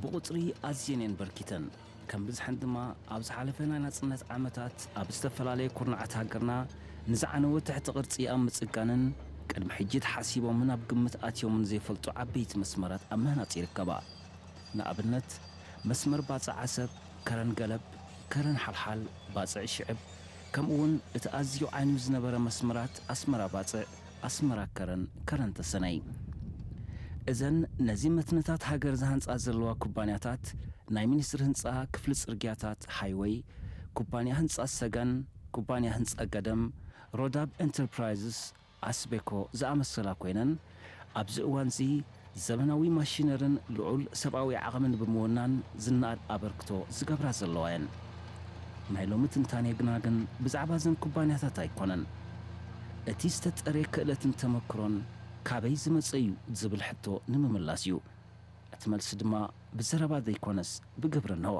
ብቑጽሪ ኣዝየን እየን በርኪተን። ከም ብዝሐን ድማ ኣብ ዝሓለፈ ናይ ናጽነት ዓመታት ኣብ ዝተፈላለየ ኩርናዓት ሃገርና ንዝዓነወ ትሕቲ ቅርጺ ኣብ ምጽጋንን ቅድሚ ሕጂ ተሓሲቦምን ኣብ ግምት ኣትዮምን ዘይፈልጡ ዓበይቲ መስመራት ኣብ ምህናጽ ይርከባ። ንኣብነት፣ መስመር ባጽዕ ዓሰብ፣ ከረን ገለብ፣ ከረን ሓልሓል፣ ባጽዕ ሽዕብ፣ ከምኡ እውን እቲ ኣዝዩ ዓይኑ ዝነበረ መስመራት ኣስመራ ባጽዕ፣ ኣስመራ ከረን፣ ከረን ተሰነይ። እዘን ነዚ መትንታት ሃገር ዝሃንጻ ዘለዋ ኩባንያታት፣ ናይ ሚኒስትሪ ህንጻ ክፍሊ ጽርግያታት፣ ሃይወይ፣ ኩባንያ ህንጻ ሰገን፣ ኩባንያ ህንጻ ገደም፣ ሮዳብ ኤንተርፕራይዝስ፣ ኣስቤኮ ዝኣመሰላ ኮይነን፣ ኣብዚ እዋንዚ ዘበናዊ ማሽነርን ልዑል ሰብኣዊ ዓቕምን ብምውናን ዝነኣድ ኣበርክቶ ዝገብራ ዘለዋ እየን። ናይ ሎሚ ትንታኔ ግና ግን ብዛዕባ እዘን ኩባንያታት ኣይኮነን። እቲ ዝተጠርየ ክእለትን ተመክሮን ካበይ ዝመጸ እዩ ዝብል ሕቶ ንምምላስ እዩ። እቲ መልሲ ድማ ብዘረባ ዘይኮነስ ብግብሪ እንሆ።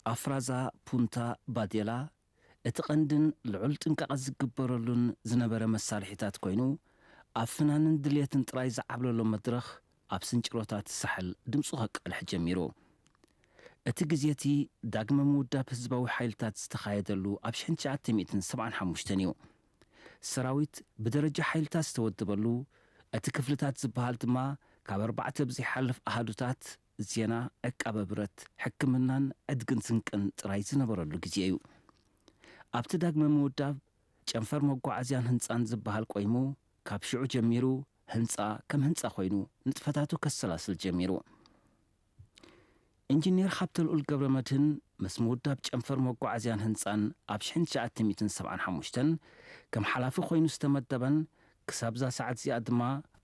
ኣፍራዛ ፑንታ ባዴላ እቲ ቀንድን ልዑል ጥንቃቐ ዝግበረሉን ዝነበረ መሳርሒታት ኮይኑ፣ ኣብ ፍናንን ድልየትን ጥራይ ዝዓብለሎ መድረኽ ኣብ ስንጭሮታት ሳሕል ድምጹ ከቃልሕ ጀሚሩ። እቲ ግዜ እቲ ዳግመ ምውዳብ ህዝባዊ ሓይልታት ዝተኻየደሉ ኣብ ሽሕን ትሽዓተ ሚእትን ሰብዓን ሓሙሽተን እዩ። ሰራዊት ብደረጃ ሓይልታት ዝተወደበሉ፣ እቲ ክፍልታት ዝበሃል ድማ ካብ ኣርባዕተ ብዘይሓልፍ ኣሃዱታት ዜና፣ ዕቃበ ብረት፣ ሕክምናን ዕድግን ስንቅን ጥራይ ዝነበረሉ ግዜ እዩ። ኣብቲ ዳግመ ምውዳብ፣ ጨንፈር መጓዓዝያን ህንጻን ዝበሃል ቆይሙ፣ ካብ ሽዑ ጀሚሩ ህንጻ ከም ህንጻ ኮይኑ ንጥፈታቱ ከሰላስል ጀሚሩ። ኢንጂነር ሃብተልኡል ገብረመድህን ምስ ምውዳብ ጨንፈር መጓዓዝያን ህንጻን ኣብ ሽሕን ትሽዓተ ሚእትን ሰብዓን ሓሙሽተን ከም ሓላፊ ኮይኑ ዝተመደበን ክሳብዛ ሰዓት እዚኣ ድማ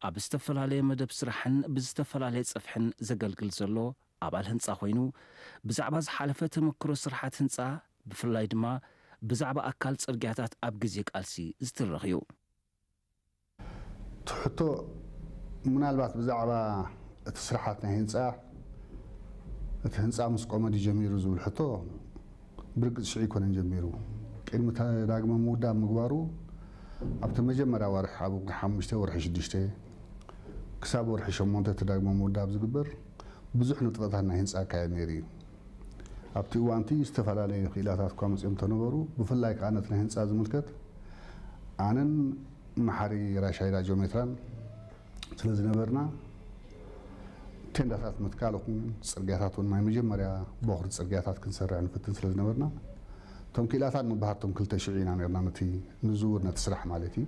ኣብ ዝተፈላለየ መደብ ስራሕን ብዝተፈላለየ ጽፍሕን ዘገልግል ዘሎ ኣባል ህንጻ ኮይኑ፣ ብዛዕባ ዝሓለፈ ተመክሮ ስርሓት ህንጻ፣ ብፍላይ ድማ ብዛዕባ ኣካል ጽርግያታት ኣብ ግዜ ቃልሲ ዝትረኽ እዩ። እቲ ሕቶ ምናልባት ብዛዕባ እቲ ስርሓት ናይ ህንፃ፣ እቲ ህንፃ ምስ ቆመ ድዩ ጀሚሩ ዝብል ሕቶ ብርግፅ ሽዑ ኣይኮነን ጀሚሩ። ቅድሚ እቲ ዳግመ ምውዳብ ምግባሩ ኣብቲ መጀመርያ ወርሒ፣ ኣብ ወርሒ ሓሙሽተ፣ ወርሒ ሽዱሽተ ክሳብ ወርሒ ሸሞንተ እቲ ዳግመ ምውዳብ ዝግበር ብዙሕ ንጥፈታት ናይ ህንፃ ይካየድ ነይሩ እዩ። ኣብቲ እዋን እቲ ዝተፈላለዩ ክኢላታት እኳ መፂኦም እንተነበሩ፣ ብፍላይ ከዓ ነቲ ናይ ህንፃ ዝምልከት ኣነን መሓሪ ራሻይዳ ጆሜትራን ስለ ዝነበርና፣ ቴንዳታት ምትካል ይኹን ፅርግያታት እውን ናይ መጀመርያ ቦኽሪ ፅርግያታት ክንሰርሕ ንፍትን ስለ ዝነበርና፣ እቶም ክኢላታት ንበሃር እቶም ክልተ ሽዑ ኢና ነርና ነቲ ንዝውር ነቲ ስራሕ ማለት እዩ።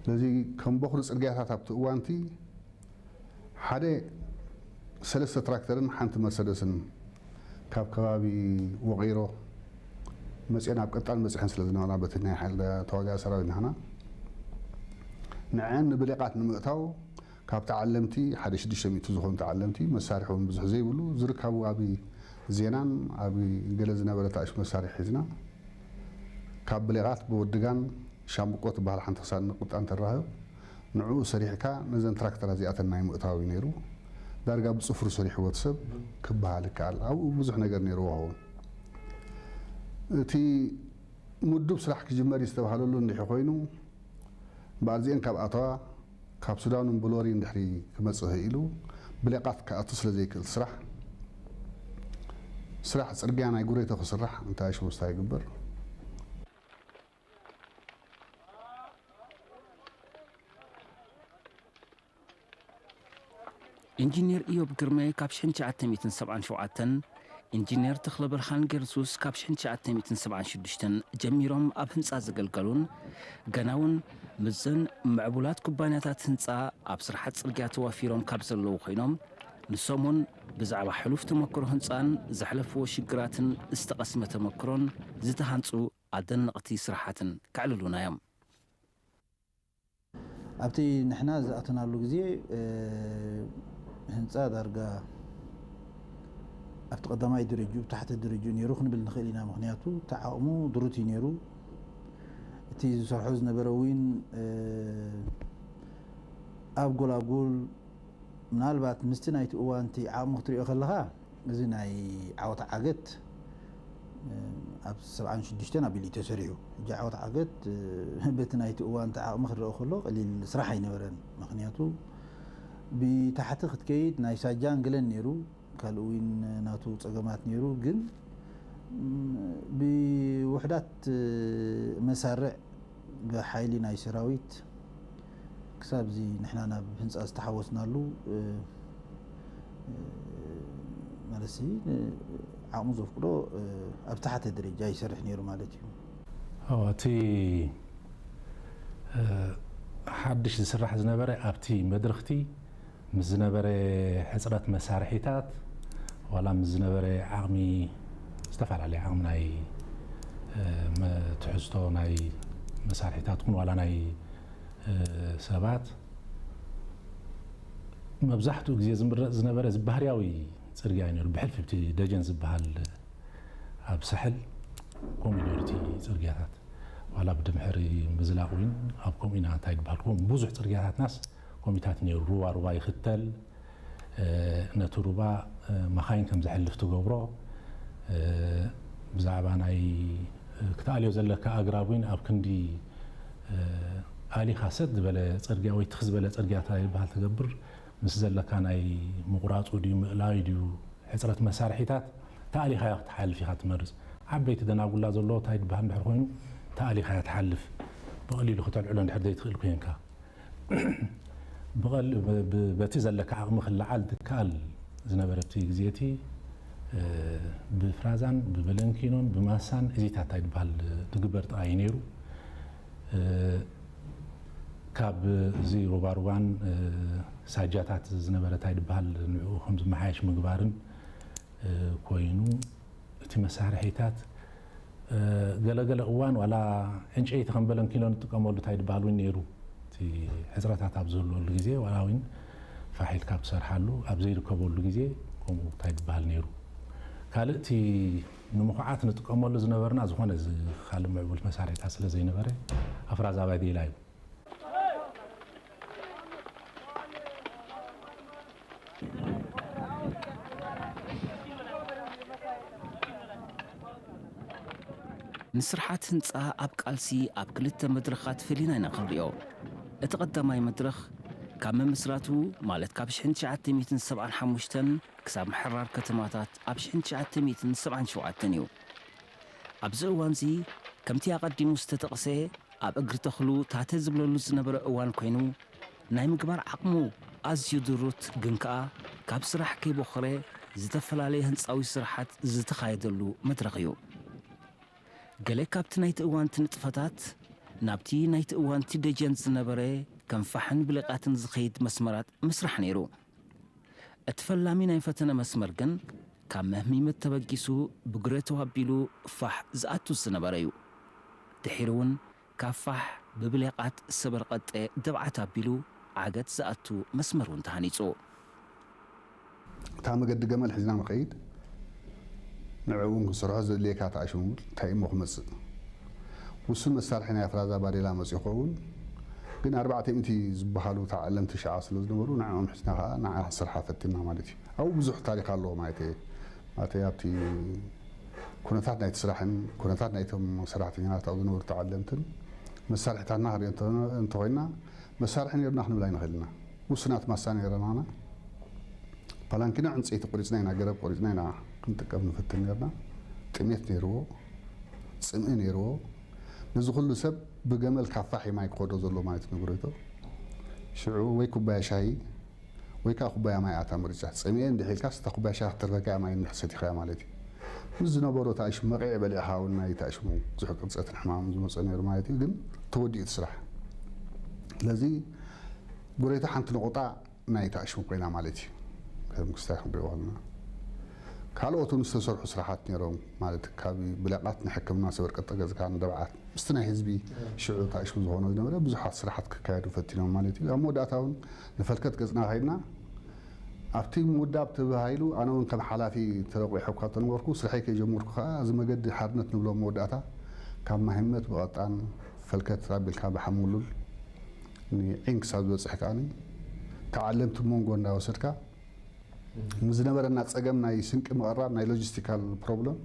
ስለዚ ከም ቦኽሪ ፅርግያታት ኣብቲ እዋን እቲ ሓደ ሰለስተ ትራክተርን ሓንቲ መርሰደስን ካብ ከባቢ ወቒሮ መፅአን ኣብ ቀጣን በፅሐን ስለ ዝነበራ በቲ ናይ ሓይሊ ተዋጋኢ ሰራዊት ንሕና ንዐን ንብሌቓት ንምእታው ካብ ተዓለምቲ ሓደ ሽዱሽተ ሚእቲ ዝኾኑ ተዓለምቲ መሳርሒ እውን ብዙሕ ዘይብሉ ዝርካቡ ኣብ ዜናን ኣብ ገለ ዝነበረ ታእሽ መሳርሒ ሒዝና ካብ ብሌቓት ብወድጋን ሻምብቆ ትበሃል ሓንቲ ክሳድ ንቁጣን ተራህብ ንዕኡ ሰሪሕካ ነዘን ትራክተራት እዚኣተን ናይ ምእታው እዩ ነይሩ። ዳርጋ ብፅፍሩ ሰሪሕዎ እቲ ሰብ ክበሃል ይከኣል። ኣብኡ ብዙሕ ነገር ነይርዎ ይኸውን። እቲ ምዱብ ስራሕ ክጅመር እዩ ዝተባህለሉ እንድሒ ኮይኑ እምበኣር እዚአን ካብ ኣተዋ ካብ ሱዳን እውን ብሎሪ እንድሕሪ ክመፅእ ኢሉ ብሌቓት ክኣቱ ስለ ዘይክእል ስራሕ ስራሕ ፅርግያ ናይ ጉሬቶ ክስራሕ እንታይ ሽውስታ ይግበር። ኢንጂነር ኢዮብ ግርማይ ካብ ሽሕን ትሽዓተ ሚእትን ሰብዓን ሸውዓተን፣ ኢንጂነር ተኽለብርሃን ጌርሱስ ካብ ሽሕን ትሽዓተ ሚእትን ሰብዓን ሽዱሽተን ጀሚሮም ኣብ ህንጻ ዘገልገሉን ገና እውን ምስዘን ምዕቡላት ኩባንያታት ህንጻ ኣብ ስራሓት ጽርግያ ተዋፊሮም ካብ ዘለዉ ኮይኖም፣ ንሶም እውን ብዛዕባ ሕሉፍ ተመክሮ ህንጻን ዘሕለፍዎ ሽግራትን ዝተቐስመ ተመክሮን ዝተሃንጹ ኣደነቕቲ ስራሓትን ከዕልሉና እዮም። ኣብቲ ንሕና ዝኣተናሉ ግዜ ህንፃ ዳርጋ ኣብቲ ቀዳማይ ደረጅኡ ታሕተ ደረጅኡ ነይሩ ክንብል ንኽእል ኢና። ምክንያቱ እቲ ዓቕሙ ድሩት እዩ ነይሩ። እቲ ዝሰርሖ ዝነበረ እውን ኣብ ጎላጉል ምናልባት ምስቲ ናይቲ እዋንቲ ዓቕሚ ክትሪኦ ከለኻ እዚ ናይ ዓወት ዓገት ኣብ ሰብዓን ሽዱሽተን ኣቢሉ እዩ ተሰሪሑ። ሕጂ ዓወት ዓገት በቲ ናይቲ እዋን እቲ ዓቕሚ ክረአ ከሎ ቀሊል ስራሕ ኣይነበረን። ምኽንያቱ ብታሕቲ ክትከይድ ናይ ሳጃን ገለን ነይሩ፣ ካልእ እውን ናቱ ጸገማት ነይሩ። ግን ብውሕዳት መሳርዕ ብሓይሊ ናይ ሰራዊት ክሳብ እዚ ንሕና ናብ ህንፃ ዝተሓወስናሉ ማለት ዓቕሙ ዘፍቅዶ ኣብ ታሕተ ደረጃ ይሰርሕ ነይሩ ማለት እዩ። እቲ ሓድሽ ዝስራሕ ዝነበረ ኣብቲ መድረኽቲ ምስ ዝነበረ ሕፅረት መሳርሒታት ዋላ ምስ ዝነበረ ዓቕሚ፣ ዝተፈላለየ ዓቕሚ ናይ ትሕዝቶ ናይ መሳርሒታት ን ዋላ ናይ ሰባት፣ መብዛሕትኡ ግዜ ዝምረፅ ዝነበረ እዚ ባህርያዊ ፅርግያ እዩ ነይሩ። ብሕልፊ ብቲ ደጀን ዝበሃል ኣብ ሳሕል ከምኡ እዩ ነይሩ እቲ ፅርግያታት። ዋላ ብድምሕሪ ምዝላቕ እውን ኣብ ከምኡ ኢና እንታይ ዝበሃል ከም ብዙሕ ፅርግያታትናስ ከምኡታት ነይሩ። ሩባ ሩባ ይኽተል፣ ነቲ ሩባ መኻይን ከም ዘሕልፍ ትገብሮ። ብዛዕባ ናይ ክትኣልዮ ዘለካ ኣግራብ እውን ኣብ ክንዲ ኣሊኻ ሰጥ ዝበለ ፅርግያ ወይ ትኽ ዝበለ ፅርግያ እንታይ ይበሃል ትገብር ምስ ዘለካ ናይ ምቑራፁ ድዩ ምእላዩ ድዩ ሕፅረት መሳርሒታት ተኣሊኻ ክትሓልፍ ኢኻ ትመርፅ። ዓበይቲ ደናጉላ ዘለዎ እንታይ ዝበሃል እንድሕር ኮይኑ ተኣሊኻ እያ ትሓልፍ። ብቐሊሉ ክተልዕሎ እንድሕር ዘይትኽእል ኮይንካ በቲ ዘለካ ዓቕሚ ክለዓል ትከኣል ዝነበረ እቲ ግዜ እቲ ብፍራዛን ብበለንኪኖን ብማሳን እዚታት እንታይ ዝበሃል ትግበር ጥራይ እዩ ነይሩ። ካብ እዚ ሩባሩባን ሳጃታት ዝነበረ እንታይ ዝበሃል ንዕኡ ከም ዝመሓየሽ ምግባርን ኮይኑ እቲ መሳርሒታት ገለገለ እዋን ዋላ ዕንጨይቲ ከም በለንኪኖ ንጥቀመሉ እንታይ ዝበሃል እውን ነይሩ። እቲ ሕፅረታት ኣብ ዝህልወሉ ግዜ ዋላ እውን ፋሕ ኢልካ ኣብ ትሰርሓሉ ኣብ ዘይርከበሉ ግዜ ከምኡ እንታይ ዝበሃል ነይሩ። ካልእ እቲ ንምኹዓት ንጥቀመሉ ዝነበርና ዝኾነ እዚ ካልእ ምዕቡል መሳርሒታት ስለ ዘይነበረ ኣፍራዛ ባዴላ እዩ። ንስርሓት ህንጻ ኣብ ቃልሲ ኣብ ክልተ መድረኻት ፈሊና ኢና ክንሪኦ። እቲ ቀዳማይ መድረኽ ካብ ምምስራቱ ማለት ካብ ሽሕን ትሽዓተ ሚእትን ሰብዓን ሓሙሽተን ክሳብ ምሕራር ከተማታት ኣብ ሽሕን ትሽዓተ ሚእትን ሰብዓን ሸውዓተን እዩ። ኣብዚ እዋንዚ ከምቲ ኣቐዲሙ ዝተጠቕሰ ኣብ እግሪ ተኽሉ ታተ ዝብለሉ ዝነበረ እዋን ኮይኑ ናይ ምግባር ዓቕሙ ኣዝዩ ድሩት ግን ከኣ ካብ ስራሕ ከይቦኸረ ዝተፈላለየ ህንጻዊ ስራሓት ዝተኻየደሉ መድረኽ እዩ። ገለ ካብቲ ናይቲ እዋንቲ ንጥፈታት ናብቲ ናይቲ እዋንቲ ደጀን ዝነበረ ከም ፋሕን ብሌቓትን ዝኸይድ መስመራት ምስራሕ ነይሩ። እቲ ፈላሚ ናይ ፈተነ መስመር ግን ካብ መህሚመት ተበጊሱ ብግረቶ ኣቢሉ ፋሕ ዝኣቱ ዝነበረ እዩ። ድሒሩ እውን ካብ ፋሕ ብብሌቓት ሰበርቐጠ ደብዓት ኣቢሉ ዓገት ዝኣቱ መስመር እውን ተሃኒጹ። እታ መገዲ ገመል ሒዝና ንኸይድ ንዕኡ እውን ክንሰርሖ ዘድልየካ ተኣሽሙ እንታይ እሞ ክመፅእ ውሱን መሳርሒ ናይ ኣፍራዛ ባዴላ መፂኡ ክኸውን ግን ኣርባዕተ ሚእቲ ዝበሃሉ ተዓለምቲ ሽዓ ስለ ዝነበሩ ንዕኦም ሒዝና ከዓ ንዓ ክንሰርሓ ፈቲና ማለት እዩ። ኣብኡ ብዙሕ ታሪክ ኣለዎ ማለት እየ። ማለት ኣብቲ ኩነታት ናይቲ ስራሕን ኩነታት ናይቶም ሰራሕተኛታት ኣብኡ ዝነበሩ ተዓለምትን መሳርሒታትና ክንሪኦ እንተኾይና መሳርሒ ነይሩና ክንብል ኣይንኽእል ኢና። ውሱናት ማሳ ነይረናና። ፓላንኪኖ ዕንፀይቲ ቆሪፅና ኢና፣ ገረብ ቆሪፅና ኢና ክንጥቀም ንፈትን ነርና። ጥሜት ነይርዎ፣ ፅምኢ ነይርዎ። ነዚ ኩሉ ሰብ ብገመል ካብ ፋሕ ማይ ክኸዶ ዘሎ ማለት ንግረቶ ሽዑ ወይ ኩባያ ሻሂ ወይ ከዓ ኩባያ ማይ ኣታ ምርጫ። ፀሚኤ እንድሕ ኢልካስ እታ ኩባያ ሻሂ ክትተርፈካ እያ ማይ እንድሕ ሰቲኻያ ማለት እዩ። ምስ ዝነበሮ ተኣሽሙ መቂዒ በሊዕኻ እውን ናይ ተኣሽሙ ብዙሕ ቅርፀትን ሕማምን ዝመፀ ነይሩ ማለት እዩ። ግን ተወዲኡ እቲ ስራሕ። ስለዚ ጉረይታ ሓንቲ ነቑጣ ናይ ተኣሽሙ ኮይና ማለት እዩ። ከም ክስታይ ክንሪኦ ከለና ካልኦት እውን ዝተሰርሑ ስራሓት ነይሮም ማለት ካብ ብለቃት ንሕክምና ሰበር ቀጠ ገዝካ ንደብዓት ምስቲ ናይ ህዝቢ ሽዑ ተኣሽሙ ዝኾነ ዝነበረ ብዙሓት ስራሓት ክካየዱ ፈቲኖም ማለት እዩ። ኣብ መወዳእታ እውን ንፈልከት ገፅና ከይድና ኣብቲ ምውዳብ ተባሂሉ ኣነ እውን ከም ሓላፊ ተረቑ ሕኳ ተነበርኩ ስርሐይ ከይጀመርኩ ከዓ እዚ መገዲ ሓርነት ንብሎ መወዳእታ ካብ ማህመት ብቐጣን ፈልከት ኣቢልካ ብሓሙሉል ንዒን ክሳብ ዝበፅሕ ከዓኒ ተዓለምቲ መንጎ እንዳወሰድካ ምስ ዝነበረና ፀገም ናይ ስንቂ ምቕራብ ናይ ሎጂስቲካል ፕሮብለም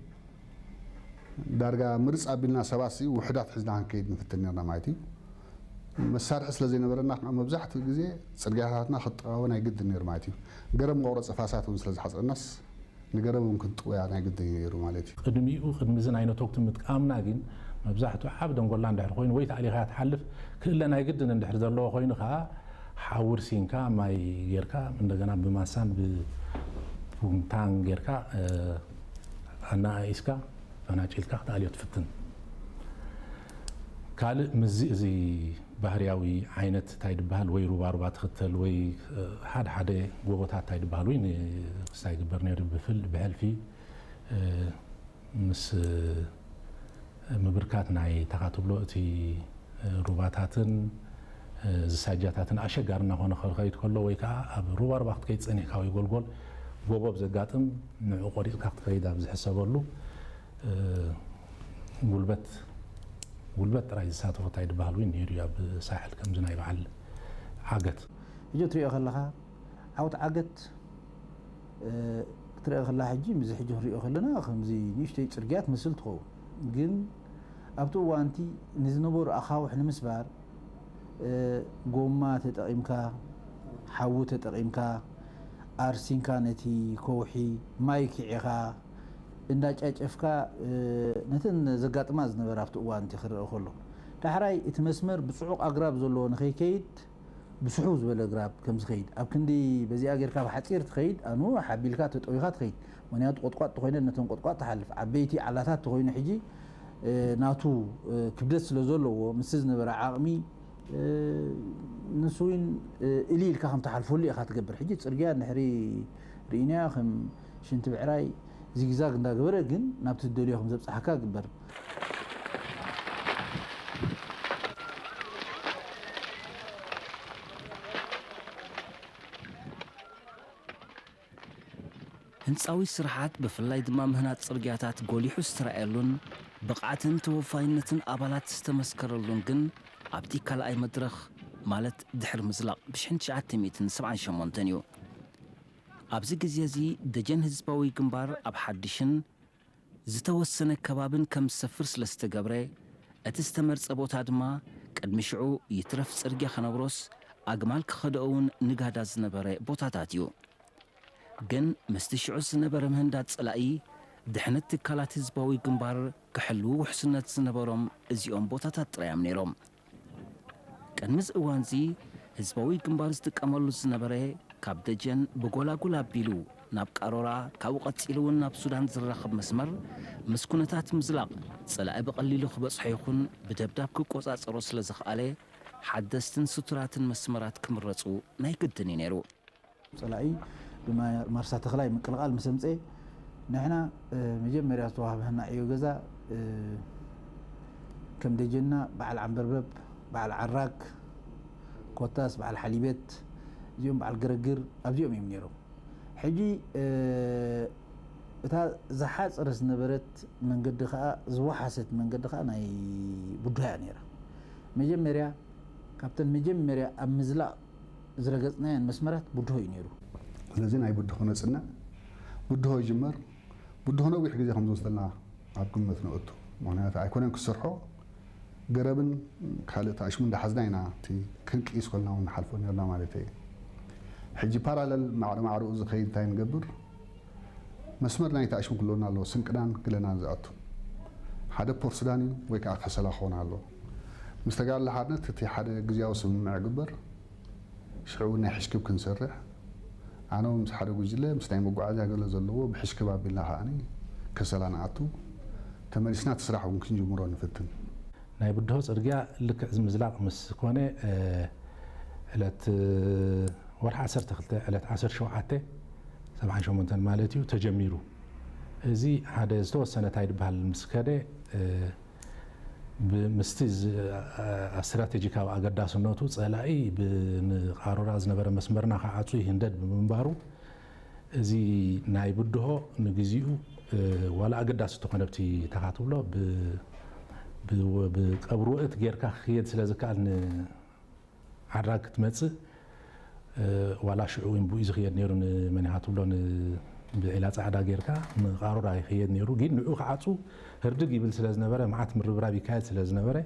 ዳርጋ ምርፅ ኣቢልና ሰባት ውሕዳት ሒዝና ክንከይድ ንፍትን ነርና ማለት እዩ። መሳርሒ ስለ ዘይነበረና ከዓ መብዛሕትኡ ግዜ ፅርግያታትና ክጠዋወ ናይ ግድን ነይሩ ማለት እዩ። ገረብ መቑረፂ ፋሳት እውን ስለ ዝሓፅረናስ ንገረብ እውን ክንጥውያ ናይ ግድን ነይሩ ማለት እዩ። ቅድሚኡ ቅድሚ እዚ ናይ ነቶግቲ ምጥቃምና ግን መብዛሕትኡ ዓብ ደንጎላ እንድሕር ኮይኑ ወይ ተኣሊኻ ትሓልፍ ክእለ ናይ ግድን እንድሕር ዘለዎ ኮይኑ ከዓ ሓዊ ርሲንካ ማይ ጌርካ እንደገና ብማሳን ብታንክ ጌርካ ኣናኣኢስካ ፈናጭልካ ክትኣልዮ ትፍትን። ካልእ ምዚ እዚ ባህርያዊ ዓይነት እንታይ ድበሃል ወይ ሩባሩባ ትኽተል ወይ ሓደ ሓደ ጎቦታት እንታይ ድበሃል ወይ ንክስታይ ግበር ነይሩ ብፍል ብሕልፊ ምስ ምብርካት ናይ ተኻትብሎ እቲ ሩባታትን ዝሳጃታትን ኣሸጋሪ እናኾነ ክኸይድ ከሎ ወይ ከዓ ኣብ ሩባሩባ ክትከይድ ፀኒሕካ ወይ ጎልጎል ጎቦ ብዘጋጥም ንዑ ቆሪፅካ ክትከይድ ኣብ ዝሕሰበሉ ጉልበት ጉልበት ጥራይ ዝሳተፎ እንታይ ድበሃል እውን ነይሩ እዩ ኣብ ሳሕል ከምዚ ናይ በዓል ዓገት። ሕጂ ትሪኦ ከለኻ ዓወት ዓገት ክትሪኦ ከላ ሕጂ ምዚ ሕጂ ክንሪኦ ከለና ከምዚ ንእሽተይ ፅርግያ ትመስል ትኸውን ግን ኣብቲ እዋንቲ ንዝነበሩ ኣኻውሕ ንምስባር ጎማ ተጠቒምካ ሓዊ ተጠቒምካ ኣርሲንካ ነቲ ከውሒ ማይ ኪዒኻ እንዳጫጨፍካ ነተን ዘጋጥማ ዝነበረ ኣብቲ እዋን እቲ ክረአ ከሎ ዳሕራይ እቲ መስመር ብፅዑቕ ኣግራብ ዘለዎ ንኸይከይድ ብስሑ ዝበለ ግራብ ከም ዝኸይድ ኣብ ክንዲ በዚኣ ጌርካ ብሓፂር ትኸይድ ኣኑ ሓቢልካ ተጠዊኻ ትኸይድ ምክንያቱ ቆጥቋጥ ተኮይነ ነተን ቆጥቋጥ ትሓልፍ ዓበይቲ ዓላታት ተኮይኑ ሕጂ ናቱ ክብደት ስለ ዘለዎ ምስ ዝነበረ ዓቕሚ ንሱ እውን እሊ ኢልካ ከም ትሓልፈሉ ኢኻ ትገብር ሕጂ ፅርግያ እንድሕሪ ርኢናዮ ከም ሽንቲ ብዕራይ ዚግዛግ እንዳገበረ ግን ናብቲ ትደልዮ ከም ዘብፅሓካ ግበር። ህንፃዊ ስራሓት ብፍላይ ድማ ምህናፅ ፅርግያታት ጎሊሑ ዝተራእየሉን ብቕዓትን ተወፋይነትን ኣባላት ዝተመስከረሉን ግን ኣብቲ ካልኣይ መድረኽ ማለት ድሕሪ ምዝላቕ ብ1978 እዩ። ኣብዚ ግዜ እዚ ደጀን ህዝባዊ ግንባር ኣብ ሓድሽን ዝተወሰነ ከባብን ከም ዝሰፍር ስለ ዝተገብረ እቲ ዝተመርጸ ቦታ ድማ ቅድሚ ሽዑ ይትረፍ ጽርግያ ከነብሮስ ኣግማል ክኸደኦ እውን ንጋዳ ዝነበረ ቦታታት እዩ። ግን ምስቲ ሽዑ ዝነበረ ምህንዳድ ጸላኢ ድሕነት ትካላት ህዝባዊ ግንባር ክሕልዉ ውሕስነት ዝነበሮም እዚኦም ቦታታት ጥራይ እዮም ነይሮም። ቅድሚ እዚ እዋንዚ ህዝባዊ ግንባር ዝጥቀመሉ ዝነበረ ካብ ደጀን ብጎላጉል ኣቢሉ ናብ ቃሮራ ካብኡ ቀጺሉ እውን ናብ ሱዳን ዝራኸብ መስመር ምስ ኩነታት ምዝላቕ ጸላኢ ብቐሊሉ ክበጽሖ ይኹን ብደብዳብ ክቆጻጸሮ ስለ ዝኸኣለ ሓደስትን ስቱራትን መስመራት ክምረጹ ናይ ግድን እዩ ነይሩ። ጸላኢ ብማርሳ ተኽላይ ምቅልቓል ምስ ኣምጸኤ ንሕና መጀመርያ ዝተዋህበና ዕዮ ገዛ ከም ደጀንና በዓል ዓንበርበብ፣ በዓል ዓራግ፣ ኮታስ በዓል ሓሊበት እዚኦም በዓል ግርግር ኣብዚኦም እዮም ነይሮም። ሕጂ እታ ዝሓፀረ ዝነበረት መንገዲ ከዓ ዝወሓሰት መንገዲ ከዓ ናይ ቡድሆ እያ ነይራ። መጀመርያ ካብተን መጀመርያ ኣብ ምዝላቕ ዝረገፅናየን መስመራት ቡድሆ እዩ ነይሩ። ስለዚ ናይ ቡድሆ ነፅንዕ፣ ቡድሆ ይጅመር። ቡድሆ ነዊሕ ግዜ ከም ዝወስደልና ኣብ ግምት ነእቱ። ምክንያቱ ኣይኮነን ክሰርሖ፣ ገረብን ካልእ ተኣሽሙ እንዳሓዝና ኢና እቲ ክንቅይስ ኮልና እውን ንሓልፎ ነርና ማለት እየ። ሕጂ ፓራለል ማዕረ ማዕረኡ ዝኸይድ እንታይ ንገብር? መስመር ናይ ተኣሽሙ ክህልወና ኣለዎ፣ ስንቅናን ግለናን ዝኣቱ። ሓደ ፖርት ሱዳን እዩ ወይ ከዓ ከሰላ ክኸውን ኣለዎ። ምስ ተጋድሎ ሓርነት እቲ ሓደ ግዝያዊ ስምምዕ ይግበር። ሽዑ እውን ናይ ሕሽክብ ክንሰርሕ ኣነ እውን ምስ ሓደ ጉጅለ ምስ ናይ መጓዓዝያ ገለ ዘለዎ ብሕሽክብ ኣቢልና ከዓኒ ከሰላ ንኣቱ ተመሊስና እቲ ስራሕ እውን ክንጅምሮ ንፍትን። ናይ ብድሆ ፅርግያ ልክዕ ዝምዝላቕ ምስ ኮነ ዕለት ወርሒ ዓሰርተ ክልተ ዕለት ዓሰርተ ሸውዓተ ሰብዓን ሸሞንተን ማለት እዩ ተጀሚሩ። እዚ ሓደ ዝተወሰነ እንታይ ድበሃል ምስ ከደ ምስቲ ስትራቴጂካዊ ኣገዳስነቱ ጸላኢ ንቃሮራ ዝነበረ መስመርና ክዓጹ ይህንደድ ብምንባሩ እዚ ናይ ብድሆ ንግዚኡ ዋላ ኣገዳሲ እንተኾነ ብቲ ተኻትብሎ ብቀብሪ ውእት ጌርካ ክኽየድ ስለ ዝከኣል ንዓድራግ ክትመጽእ ዋላ ሽዑ እውን ብኡ ዝኽየድ ነይሩ ንመን ኢኻ ትብሎ ብዒላ ጻዕዳ ጌርካ ንቓሮራ ይኽየድ ነይሩ። ግን ንዑ ክዓጹ ህርድግ ይብል ስለ ዝነበረ፣ መዓት ምርብራብ ይካየድ ስለ ዝነበረ፣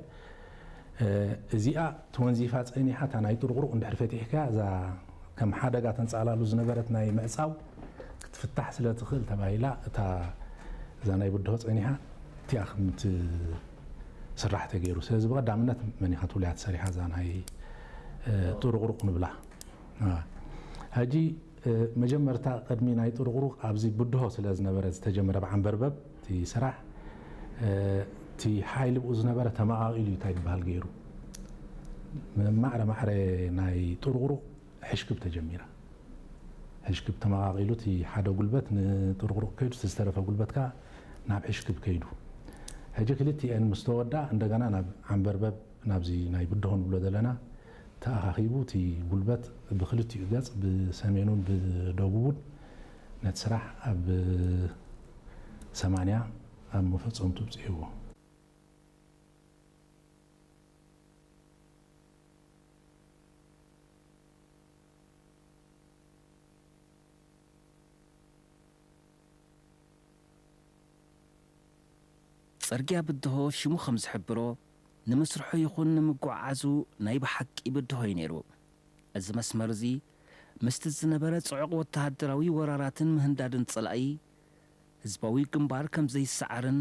እ፣ እዚኣ ተወንዚፋ ጸኒሓ፣ እታ ናይ ጥርቑሩቕ እንድሕር ፈቲሕካ፣ እዛ ከም ሓደጋ ተንጻላሉ ዝነበረት ናይ ምዕጻው ክትፍታሕ ስለ ትኽእል ተባሂላ፣ እታ፣ እዛ ናይ ብድሆ ጸኒሓ እቲኣ ከም ትስራሕ ተገይሩ። ስለዚ ብቐዳምነት መን ኢኻ ትብልያ ተሰሪሓ እዛ ናይ፣ እ፣ ጥርቑሩቕ ንብላ። አ፣ ሕጂ፣ እ፣ መጀመርታ ቅድሚ ናይ ጥርቑሩቕ ኣብዚ ብድሆ ስለ ዝነበረ ዝተጀመረ ብዓንበርበብ እቲ ስራሕ፣ እ፣ እቲ ሓይሊ ብኡ ዝነበረ ተመቓቒሉ እዩ እንታይ ዝበሃል ገይሩ። ማዕረ ማዕረ ናይ ጥርቑሩቕ ሕሽክብ ተጀሚራ። ሕሽክብ ተመቓቒሉ እቲ ሓደ ጉልበት ንጥርቑሩቕ ከይዱ፣ እቲ ዝተረፈ ጉልበት ከኣ ናብ ሕሽክብ ከይዱ። ሕጂ ክልቲኤን ምስ ተወዳ እንደገና ናብ ዓንበርበብ ናብዚ ናይ ብድሆ ንብሎ ዘለና ተኣኻኺቡ እቲ ጉልበት ብክልቲኡ ገጽ ብሰሜኑን ብደቡቡን ነቲ ስራሕ ኣብ ሰማንያ ኣብ መፈጸምቱ ኣብጺሕዎ። ጽርግያ ብድሆ ሽሙ ከም ዝሕብሮ፣ ንምስርሑ ይኹን ንምጉዕዓዙ ናይ ብሓቂ ብድሆ እዩ ነይሩ። እዚ መስመር እዚ ምስቲ ዝነበረ ጽዑቕ ወተሃደራዊ ወራራትን ምህንዳድን ጸላኢ፣ ህዝባዊ ግንባር ከም ዘይሰዓርን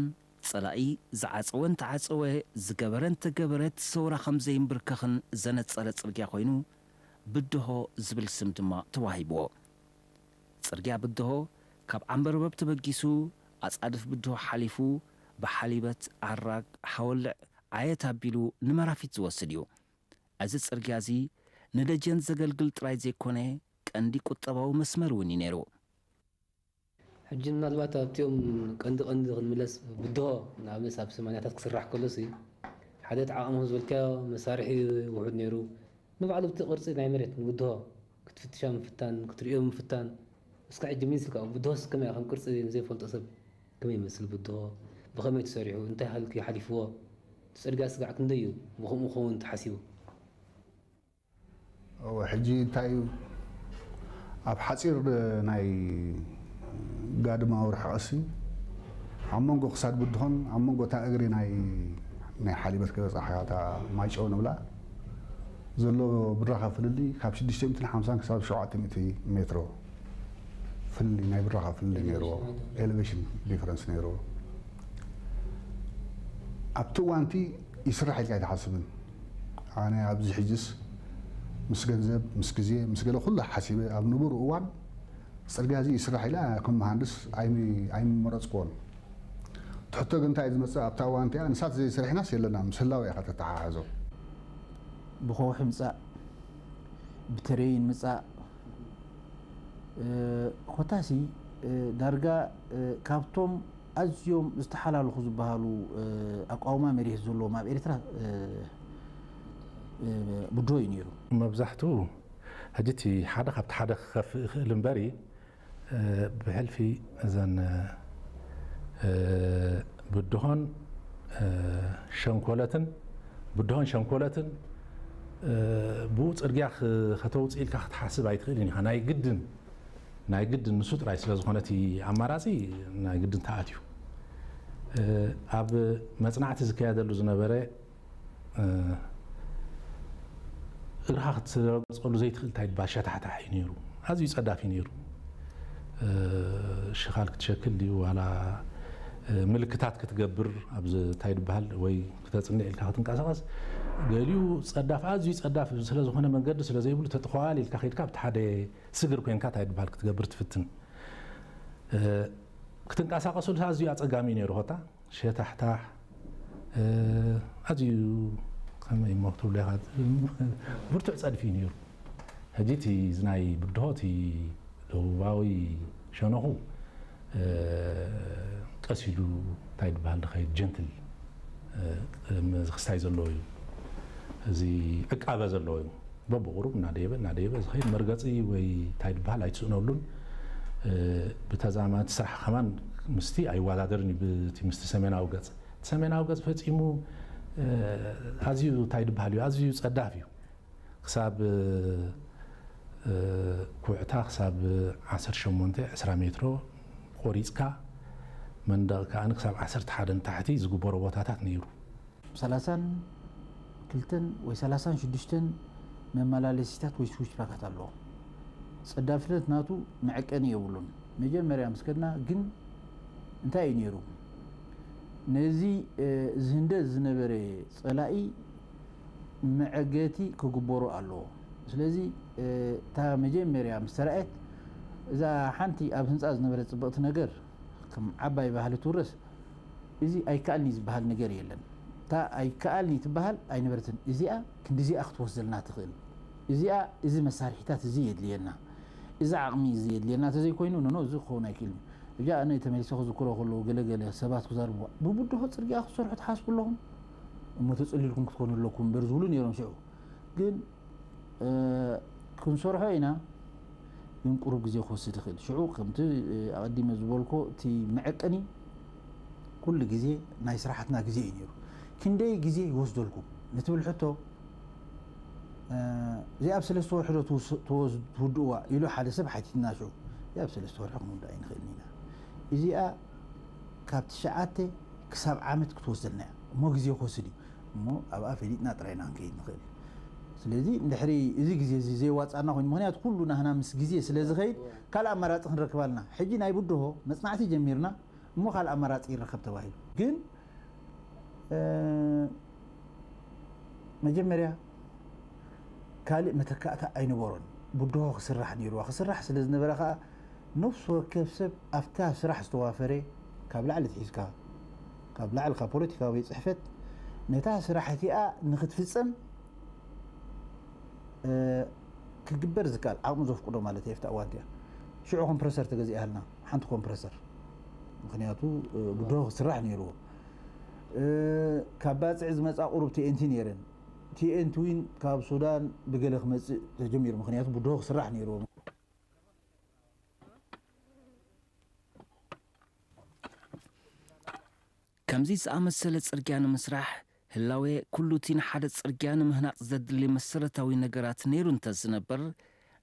ጸላኢ ዝዓጸወ እንተዓጸወ ዝገበረ እንተገበረ እቲ ሰውራ ከም ዘይንብርከኽን ዘነጸረ ጽርግያ ኮይኑ ብድሆ ዝብል ስም ድማ ተዋሂብዎ። ጽርግያ ብድሆ ካብ ዓንበርበብ ተበጊሱ ኣጻድፍ ብድሆ ሓሊፉ ብሓሊበት፣ ዓራግ፣ ሓወልዕ፣ ዓየት ኣቢሉ ንመራፊት ዝወስድ እዩ። እዚ ጽርግያ እዚ ንደጀን ዘገልግል ጥራይ ዘይኮነ ቀንዲ ቁጠባዊ መስመር እውን እዩ ነይሩ። ሕጂ ምናልባት ኣብቲኦም ቀንዲ ቀንዲ ክንምለስ ብድሆ ንኣብነት ኣብ ሰማንያታት ክስራሕ ከሎሲ ሓደ እቲ ዓቕሚ ዝበልካዮ መሳርሒ ውሑድ ነይሩ። ንባዕሉ እቲ ቅርጺ ናይ መሬት ንብድሆ ክትፍትሻ ምፍታን ክትርእዮ ምፍታን እስከ ሕጂ ሚንስ ኢልካ ብድሆስ ከመይ ከም ቅርጺ ንዘይፈልጦ ሰብ ከመይ ይመስል ብድሆ ብኸመይ ተሰሪሑ እንታይ ሃልኪ ሓሊፍዎ እቲ ጽርግያ ስጋዕ ክንደይ እዩ ብኸምኡ ክኸውን ተሓሲቡ እወ፣ ሕጂ እንታይ እዩ፣ ኣብ ሓጺር ናይ ጋድማዊ ርሕቐትሲ፣ ኣብ መንጎ ክሳድ ብድኾን ኣብ መንጎ እታ እግሪ ናይ ናይ ሓሊበት ክበጻሕ እያ፣ እታ ማይጨው ንብላ ዘሎ ብራኸ ፍልልይ ካብ ሽዱሽተ ሚእትን ሓምሳን ክሳብ ሸውዓተ ሚእቲ ሜትሮ ፍልልይ፣ ናይ ብራኸ ፍልልይ ነይርዎ፣ ኤሌቬሽን ዲፈረንስ ነይርዎ። ኣብቲ እዋንቲ ይስራሕ ኢልካ ኣይትሓስብን። ኣነ ኣብዚ ሕጅስ ምስ ገንዘብ፣ ምስ ግዜ፣ ምስ ገለ ኩሉ ሓሲበ ኣብ ንቡር እዋን ጽርግያ እዚ ይስራሕ ኢለ ከም መሃንድስ ኣይሚ- ኣይምመረጽክዎን። እቲ ሕቶ ግን እንታይ እዩ ዝመጽእ ኣብታ እዋን እቲኣ ንሳት ዘይሰሪሕናስ የለና ምስ ህላወ ኢኻ ተተሓሕዞ። ብኸውሒ ምጻእ ብተረይን ምጻእ ኮታሲ ዳርጋ ካብቶም ኣዝዮም ዝተሓላለኹ ዝበሃሉ ኣቃውማ መሪሕ ዘለዎም ኣብ ኤርትራ ብድሆ እዩ ነይሩ። መብዛሕትኡ ሕጂ እቲ ሓደ ካብቲ ሓደ ክኸፍእ ይኽእል እምበሪ ብሕልፊ እዘን ብድሆን ሸንኮለትን ብድሆን ሸንኮለትን ብኡ ጽርግያ ከተውፅእ ኢልካ ክትሓስብ ኣይትኽእልን ኢኻ። ናይ ግድን ናይ ግድን ንሱ ጥራይ ስለ ዝኾነ እቲ ኣማራፂ ናይ ግድን ተኣትዩ። ኣብ መፅናዕቲ ዝካየደሉ ዝነበረ እግርኻ ክትረግፀሉ ዘይትኽእል እንታይ ድባል ሸታሕታሕ እዩ ነይሩ። ኣዝዩ ጸዳፍ እዩ ነይሩ። ሽኻል ክትሸክል ድዩ ዋላ ምልክታት ክትገብር ኣብዚ እንታይ ድበሃል ወይ ክተጽንዕ ኢልካ ክትንቀሳቐስ ገሊኡ ጸዳፍ ኣዝዩ ጸዳፍ ስለ ዝኾነ መንገዲ ስለ ዘይብሉ ተጥኸዋል ኢልካ ከይድካ ኣብቲ ሓደ ስግር ኮይንካ እንታይ ድበሃል ክትገብር ትፍትን ክትንቀሳቐሰሉ ኣዝዩ ኣጸጋሚ እዩ ነይሩ ኾታ ሸታሕታሕ ኣዝዩ ከመይ እሞ ክትብሎ ኢኻ ብርቱዕ ጸድፊ እዩ ነይሩ። ሕጂ እቲ እዚ ናይ ብድሆ እቲ ደቡባዊ ሸነኹ ቀስ ኢሉ እንታይ ዝበሃል ዝኸይድ ጀንትል ክስታይ ዘለዎ እዩ። እዚ ዕቃበ ዘለዎ እዩ። በብቑሩብ እናደየበ እናደየበ ዝኸይድ መርገፂ ወይ እንታይ ዝበሃል ኣይትስእነሉን። ብተዛማዲ ስራሕ ከማን ምስቲ ኣይወዳደርን እዩ ብቲ ምስቲ ሰሜናዊ ገፅ። እቲ ሰሜናዊ ገፅ ፈፂሙ ኣዝዩ እንታይ ዝበሃል እዩ ኣዝዩ ፀዳፍ እዩ። ክሳብ ኩዕታ ክሳብ ዓሰርተ ሸሞንተ ዕስራ ሜትሮ ቆሪፅካ መንደቕ ከኣ ክሳብ ዓሰርተ ሓደ ንታሕቲ ዝግበሮ ቦታታት ነይሩ። ሰላሳን ክልተን ወይ ሰላሳን ሽዱሽተን መመላለሲታት ወይ ስዊች ፓካት ኣለዎ። ጸዳፍነት ናቱ መዐቀኒ የብሉን። መጀመርያ ምስ ከድና ግን እንታይ እዩ ነይሩ? ነዚ ዝህንደድ ዝነበረ ጸላኢ መዐገቲ ክግበሩ ኣለዎ። ስለዚ እታ መጀመርያ ምስ ተራእየት እዛ ሓንቲ ኣብ ህንፃ ዝነበረት ጽብቕቲ ነገር ከም ዓባይ ባህሊ ትውረስ። እዚ ኣይከኣልኒ ዝበሃል ነገር የለን። እታ ኣይከኣልኒ ትበሃል ኣይነበረትን። እዚኣ ክንዲዚኣ ክትወስደልና ትኽእል፣ እዚኣ እዚ መሳርሒታት እዚ የድልየና፣ እዚ ዓቕሚ እዚ የድልየና ተዘይኮይኑ ኖኖ እዚ ክኸውን ኣይክእልን እዩ። እጃ ኣነ ተመሊሰ ክዝክሮ ከለዉ ገለገለ ሰባት ክዛርብዋ ብብድሆ ፅርግያ ክትሰርሑ ትሓስቡ ኣለኹም እሞ ተፅሊልኩም ክትኮኑ ኣለኩም እምበር ዝብሉ ነይሮም ሽዑ። ግን ክንሰርሖ ኢና ግን ቁሩብ ግዜ ክወስድ ይኽእል። ሽዑ ከምቲ ኣቐዲመ ዝበልኮ እቲ መዐቀኒ ኩሉ ግዜ ናይ ስራሓትና ግዜ እዩ ነይሩ። ክንደይ ግዜ ይወስደልኩም ንትብል ሕቶ እዚኣብ ሰለስተ ወርሒ ዶ ትውድእዋ ኢሉ ሓደ ሰብ ሓቲትና ሽዑ እዚኣብ ሰለስተ ወርሒ ክንውዳእ ኣይንኽእልን ኢና። እዚኣ ካብ ትሽዓተ ክሳብ ዓመት ክትወስደልና እያ እሞ ግዜ ክወስድ እዩ እሞ ኣብኣ ፈሊጥና ጥራይና ክንከይድ ንኽእል። ስለዚ እንድሕሪ እዚ ግዜ እዚ ዘይዋፃና ኮይኑ ምክንያቱ ኩሉ ናህና ምስ ግዜ ስለ ዝኸይድ ካልእ ኣማራፂ ክንረክብ ኣለና። ሕጂ ናይ ብድሆ መፅናዕቲ ጀሚርና እሞ ካልእ ኣማራፂ ይረከብ ተባሂሉ ግን መጀመርያ ካልእ መተካእታ ኣይነበሮን። ብድሆ ክስራሕ ነይርዋ። ክስራሕ ስለ ዝነበረ ከዓ ነፍሲ ወከፍ ሰብ ኣብታ ስራሕ ዝተዋፈረ ካብ ላዕሊ ትሒዝካ ካብ ላዕሊ ካብ ፖለቲካዊ ቤት ፅሕፈት ነታ ስራሕ እቲኣ ንክትፍፀም ክግበር ዝከኣል ዓቕሚ ዘፍቅዶ ማለት እየ። ኣብታ እዋን እቲኣ ሽዑ ኮምፕረሰር ተገዚኣልና ሓንቲ ኮምፕረሰር ምክንያቱ ብድሆ ክስራሕ ነይርዎ። ካብ ባፅዕ ዝመፃ ቁሩብ ቲኤንቲ ነይረን። ቲኤንቲ ዊን ካብ ሱዳን ብገለ ክመፅእ ተጀሚሩ ምክንያቱ ብድሆ ክስራሕ ነይርዎ። ከምዚ ዝኣመሰለ ጽርግያ ንምስራሕ ህላዌ ኩሉ እቲ ንሓደ ጽርግያ ንምህናጽ ዘድሊ መሰረታዊ ነገራት ነይሩ እንተ ዝነበር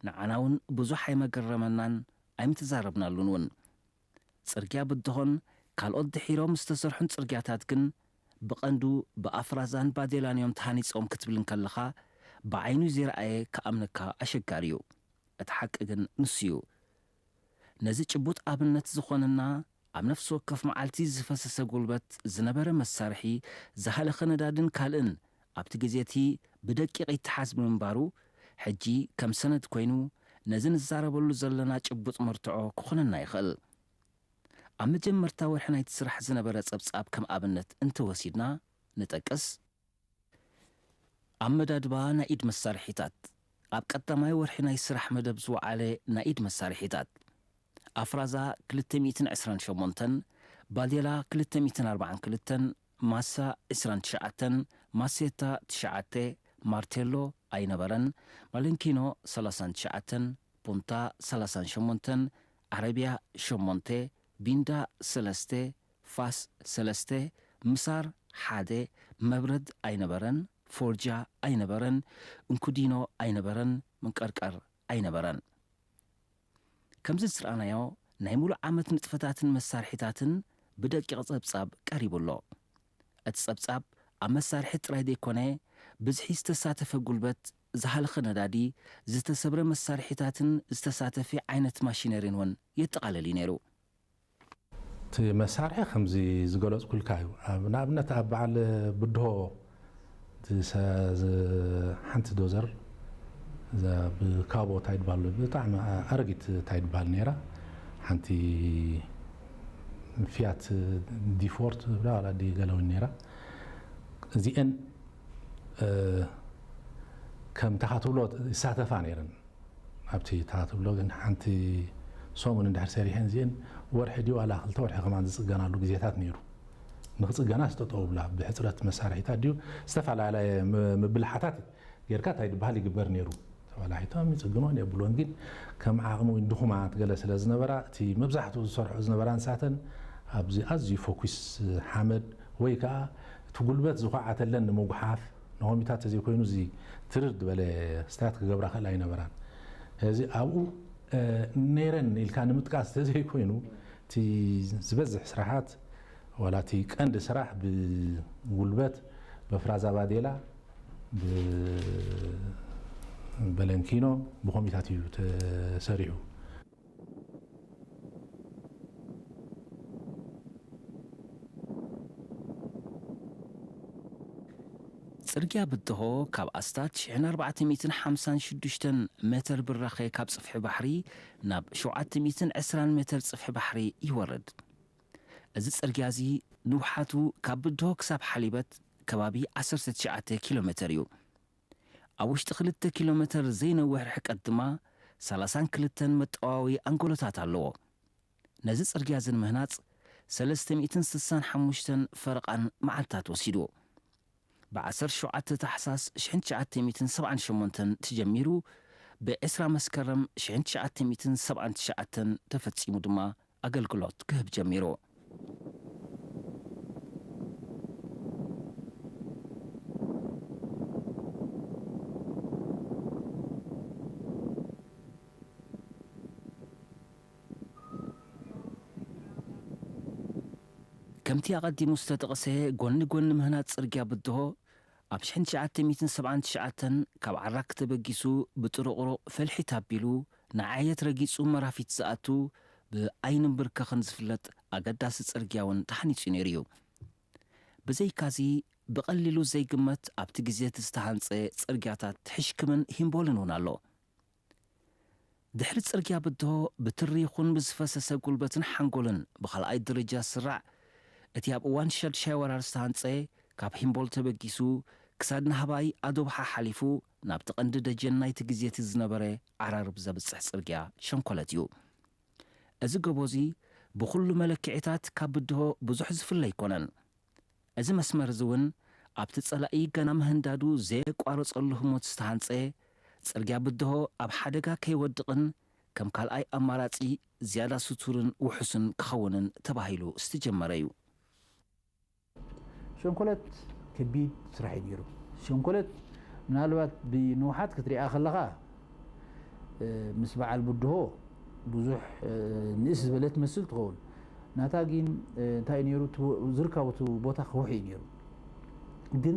ንዓና እውን ብዙሕ ኣይመገረመናን ኣይምተዛረብናሉን እውን። ጽርግያ ብድሆን ካልኦት ድሒሮም ዝተሰርሑን ጽርግያታት ግን ብቐንዱ ብኣፍራዛን ባዴላን እዮም ተሃኒጾም ክትብል እንከለኻ ብዓይኑ ዘይረኣየ ክኣምነካ ኣሸጋሪ እዩ። እቲ ሓቂ ግን ንሱ እዩ። ነዚ ጭቡጥ ኣብነት ዝኾነና ኣብ ነፍሲ ወከፍ መዓልቲ ዝፈሰሰ ጉልበት ዝነበረ መሳርሒ ዝሃለኸ ነዳድን ካልእን ኣብቲ ግዜ እቲ ብደቂቕ ይተሓዝ ብምንባሩ ሕጂ ከም ሰነድ ኮይኑ ነዚ ንዛረበሉ ዘለና ጭቡጥ መርትዖ ክኾነና ይኽእል። ኣብ መጀመርታ ወርሒ ናይቲ ስራሕ ዝነበረ ጸብጻብ ከም ኣብነት እንተወሲድና ንጠቅስ። ኣመዳድባ ናይ ኢድ መሳርሒታት። ኣብ ቀዳማይ ወርሒ ናይ ስራሕ መደብ ዝወዓለ ናይ ኢድ መሳርሒታት። ኣፍራዛ ክልተ ሚእትን ዕስራን ሸሞንተን፣ ባዴላ ክልተ ሚእትን ኣርባዓን ክልተን፣ ማሳ ዕስራን ትሽዓተን፣ ማሴታ ትሽዓተ፣ ማርቴሎ ኣይነበረን፣ ማለንኪኖ ሰላሳን ትሽዓተን፣ ፑንታ ሰላሳን ሸሞንተን፣ ዓረብያ ሸሞንተ፣ ቢንዳ ሰለስተ፣ ፋስ ሰለስተ፣ ምሳር ሓደ፣ መብረድ ኣይነበረን፣ ፎርጃ ኣይነበረን፣ እንኩዲኖ ኣይነበረን፣ ምንቀርቀር ኣይነበረን። ከምዚ ዝረኣናዮ ናይ ሙሉእ ዓመት ንጥፈታትን መሳርሒታትን ብደቂቕ ጸብጻብ ቀሪቡ ኣሎ። እቲ ጸብጻብ ኣብ መሳርሒ ጥራይ ዘይኮነ ብዝሒ ዝተሳተፈ ጉልበት፣ ዝሃለኸ ነዳዲ፣ ዝተሰብረ መሳርሒታትን ዝተሳተፈ ዓይነት ማሽነሪን እውን የጠቓልል እዩ ነይሩ። እቲ መሳርሒ ከምዚ ዝገለፅኩልካ እዩ። ኣብ ንኣብነት ኣብ በዓል ብድሆ ሓንቲ ዶዘር እዛ ብካቦ እንታይ ትበሃል ብጣዕሚ ኣረጊት እንታይ ትበሃል ነይራ ሓንቲ ፊያት ዲፎርት ብላ ዋላ ዲ ገለውን ነይራ እዚአን ከምታ ትብሎ ይሳተፋ ነይረን ኣብቲ እታ ትብሎ ግን ሓንቲ ሰሙን እንድሕር ሰሪሐን እዚአን ወርሒ ድዩ ዋላ ክልተ ወርሒ ከማን ዝፅገናሉ ግዜታት ነይሩ። ንክፅገና ስጠጠው ብላ ብሕፅረት መሳርሒታት ድዩ ዝተፈላለየ ምብልሓታት ጌርካ እንታይ ዝበሃል ይግበር ነይሩ። ተበላሒቶም ይፅግኖን የብሎን ግን ከም ዓቕሚ ወይ ድኹማት ገለ ስለ ዝነበራ እቲ መብዛሕትኡ ዝሰርሖ ዝነበራ ንሳተን ኣብዚ ኣዝዩ ፎኩስ ሓመድ ወይ ከዓ እቲ ጉልበት ዝኳዓተለን ንምጉሓፍ ንሆሚታት ተዘይኮይኑ እዚ ትርር ዝበለ ስታት ክገብራ ክእል ኣይነበራን። እዚ ኣብኡ ነይረን ኢልካ ንምጥቃስ ተዘይኮይኑ እቲ እቲ ዝበዝሕ ስራሓት ዋላ እቲ ቀንዲ ስራሕ ብጉልበት፣ በፍራዛ ባዴላ፣ ብበለንኪኖ፣ ብኮሚታት እዩ ተሰሪሑ። ጽርግያ ብድሆ ካብ ኣስታት ሽሕን ኣርባዕተ ሚእትን ሓምሳን ሽዱሽተን ሜተር ብራኸ ካብ ጽፍሒ ባሕሪ ናብ ሸውዓተ ሚእትን ዕስራን ሜተር ጽፍሒ ባሕሪ ይወርድ። እዚ ጽርግያ እዚ ንውሓቱ ካብ ብድሆ ክሳብ ሓሊበት ከባቢ ዓሰርተ ትሽዓተ ኪሎ ሜተር እዩ። ኣብ ውሽጢ ክልተ ኪሎ ሜተር ዘይነውሕ ርሕቀት ድማ ሰላሳን ክልተን መጠዋወዪ ኣንጎሎታት ኣለዎ። ነዚ ጽርግያ እዚ ንምህናጽ ሰለስተ ሚእትን ስሳን ሓሙሽተን ፈረቓን መዓልታት ወሲድዎ። ብ ዓሰርተ ሸውዓተ ታሕሳስ ሽሕን ትሽዓተ ሚእትን ሰብዓን ሸሞንተን ተጀሚሩ ብ ዕስራ መስከረም ሽሕን ትሽዓተ ሚእትን ሰብዓን ትሽዓተን ተፈጺሙ ድማ ኣገልግሎት ክህብ ጀሚሩ። ከምቲ ኣቐዲሙ ዝተጠቕሰ፣ ጎኒ ጎኒ ምህናጽ ጽርግያ ብድሆ፣ ኣብ ሽሕን ትሽዓተ ሚእትን ሰብዓን ትሽዓተን ካብ ዓራክ ተበጊሱ ብጥሩቕሩቕ ፈልሒት ኣቢሉ ንዓየት ረጊጹ መራፊት ዝኣቱ፣ ብኣይንምብርከኽን ዝፍለጥ ኣገዳሲ ጽርግያ እውን ተሃኒጹ ነይሩ እዩ። ብዘይካዚ፣ ብቐሊሉ ዘይግመት ኣብቲ ግዜ እቲ ዝተሃንጸ ጽርግያታት ሕሽክምን ሂምቦልን እውን ኣሎ። ድሕሪ ጽርግያ ብድሆ ብትሪ ይኹን ብዝፈሰሰ ጉልበትን ሓንጎልን ብኻልኣይ ደረጃ ዝስራዕ፣ እቲ ኣብ እዋን ሻድሻይ ወራር ዝተሃንጸ፣ ካብ ሂምቦል ተበጊሱ ክሳድ ናህባይ ኣዶብሓ ሓሊፉ ናብቲ ቀንዲ ደጀን ናይቲ ግዜ እቲ ዝነበረ ዓራርብ ዘብጽሕ ጽርግያ ሸንኮለት እዩ። እዚ ጎቦ እዚ ብኹሉ መለክዒታት ካብ ብድሆ ብዙሕ ዝፍለ ኣይኮነን። እዚ መስመር እዚ እውን ኣብቲ ጸላኢ ገና ምህንዳዱ ዘየቋረጸሉ ህሞት ዝተሃንጸ፣ ጽርግያ ብድሆ ኣብ ሓደጋ ከይወድቕን ከም ካልኣይ ኣማራጺ ዝያዳ ስቱርን ውሑስን ክኸውንን ተባሂሉ ዝተጀመረ እዩ። ሸንኮለት ከቢድ ስራሕ እዩ ነይሩ። ሸንኮለት ምናልባት ብንውሓት ክትሪኣ ከለኻ ምስ በዓል ብድሆ ብዙሕ ንእስ ዝበለት ትመስል ትኸውን። ናታ ግን እንታይ እዩ ነይሩ፣ ዝርካቡ እቲ ቦታ ከውሒ እዩ ነይሩ። ግን